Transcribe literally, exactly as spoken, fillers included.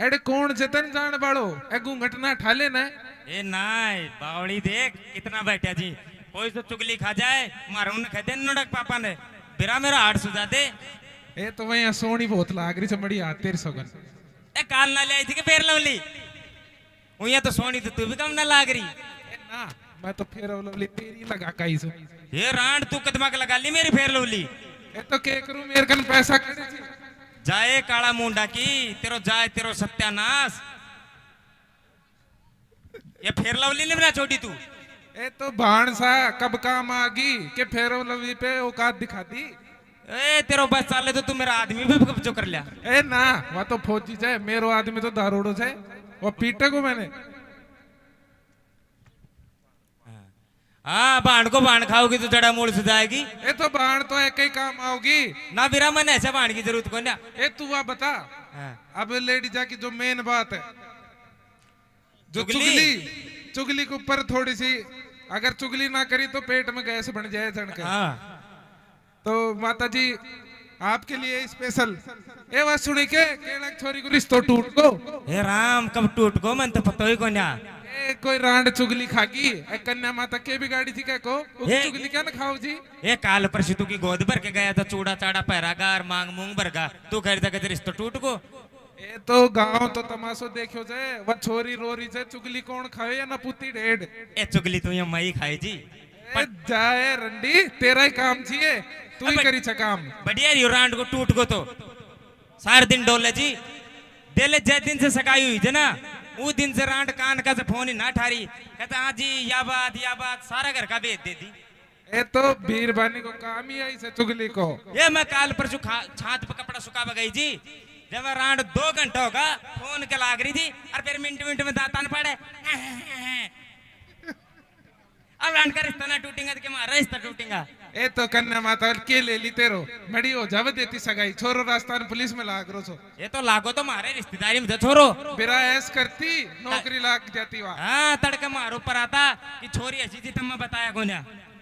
अरे कौन जतन जान वालो, ए घूंघट ना ठा लेना। ए ना, बावली देख कितना बैठा जी। कोई तो चुगली खा जाए, मारो न कहते नड़क पापा ने। बिरा मेरा हार्ट सुजा दे। ए तो वही सोनी बहुत लाग रही चमड़ी हाथ तेरी सगन। ए काल ना ले आई थी कि फेयर लवली? उया तो सोनी तो तू भी कम ना लाग रही। ए ना, मैं तो फेयर लवली तेरी लगा काई सो। ये रांड तू कदमा के लगा ली मेरी फेयर लवली। ए तो के करूं, मेरे कन पैसा कड़े जी। जाए काला मुंडा की, तेरो जाए तेरो सत्यानाश। ये फेयर लवली नहीं बना छोटी तू। ए तो भाण सा कब काम आ गई के फेयर लवली पे औकात दिखा दी। ए तेरो बस चाले तो तू मेरा आदमी भी कब्जो कर लिया। ए ना, वह तो फौजी से, मेरो आदमी तो दारूड़ो से, वो पीटे को मैंने। हाँ, भाण को भाण खाओगी तो जड़ा मूल से जाएगी। ए तो भाण तो एक ही काम आओगी। ना बिरा, मैंने ऐसे भाण की जरूरत को ना। ए तू आ बता, हाँ। अब लेडीजा की जो मेन बात है, जो चुगली। चुगली, चुगली के ऊपर थोड़ी सी, अगर चुगली ना करी तो पेट में गैस बन जाए जन के। हाँ। तो माता जी, आपके लिए स्पेशल। ए बात सुनी के केड़ा छोरी को रिश्तो टूट को। हे राम, कब टूट को, मन तो पता ही कोन्या। ए कोई रांड चुगली खागी, ए कन्या माता के बिगाड़ी थी क्या को? वो हे चुगली क्या ना खाओ जी? ए काल परसों तू की गोद भर के गया था, चूड़ा चाड़ा पहरा गार मांग मूंग भर गा, तू कह रहा था कि रिश्तो टूट को। ए तो गांव तो तमाशो देखो जे, वो छोरी रो रही जे, चुगली कौन खावे या ना पुती डेढ़। ए चुगली तू या माई खाए जी। ए जाए रंडी, तेरा ही काम चाहिए, तू ही अबे करी छ काम। बढ़िया रियो रांड को टूट को तो। सार दिन डोले जी। दिल जे दिन से सगाई हुई जे ना, वो दिन से रांड कान का से फोन ही ना ठारी। कहता हाँ जी, या बात, या बात, सारा घर का भेज दे दी। ए तो बीरबानी को काम ही है इसे चुगली को। ये मैं काल परसों खा-, छात पे कपड़ा सुखावा गई जी। जब मैं रांड दो घंटा होगा, फोन के लाग रही थी, और फिर मिनट मिनट में दांतान पड़े। अब रांड का रिश्ता ना टूटेगा तो के मारा रिश्ता टूटेगा। ए तो कन्या माता के ले ली तेरो, मड़ी हो जावे देती सगाई, छोरो राजस्थान पुलिस में लाग रो सो। ये तो लागो तो मारे रिश्तेदारी में तो छोरो। बिरा ऐस करती, नौकरी लाग जाती वाह। हाँ, तड़के मारो पर आता कि छोरी ऐसी थी तब मैं बताया कोन्या।